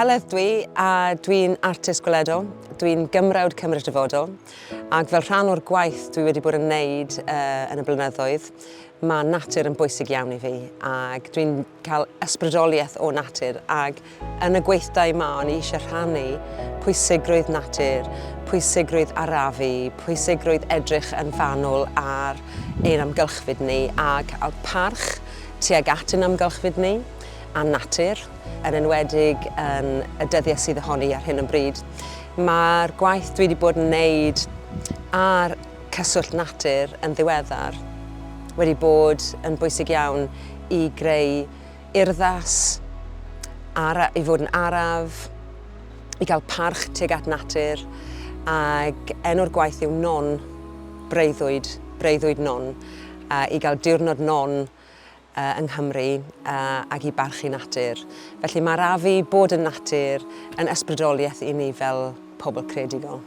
Heledd dwi a dwi'n artist gweledol. Dwi'n gymrawd Cymru'r Dyfodol ac fel rhan o'r gwaith dwi wedi bod yn neud uh, yn y blynyddoedd, mae natur yn bwysig iawn i fi ac dwi'n cael ysbrydoliaeth o natur ac yn y gweithdai yma o'n i eisiau rhannu pwysigrwydd natur, pwysigrwydd arafu, pwysigrwydd edrych yn fanwl ar ein amgylchfyd ni a cael parch tuag at ein amgylchfyd ni a natur, yn enwedig yn y dyddiau sydd ohoni ar hyn o bryd. Mae'r gwaith dwi wedi bod yn wneud ar cyswllt natur yn ddiweddar wedi bod yn bwysig iawn i greu urddas, ara, i fod yn araf, i gael parch tuag at natur, ac enw'r gwaith yw Non, breuddwyd, breuddwyd Non, uh, i gael diwrnod non uh, yng Nghymru uh, ac i barchu natur. Felly mae'r afu bod yn natur yn ysbrydoliaeth i ni fel pobl creadigol.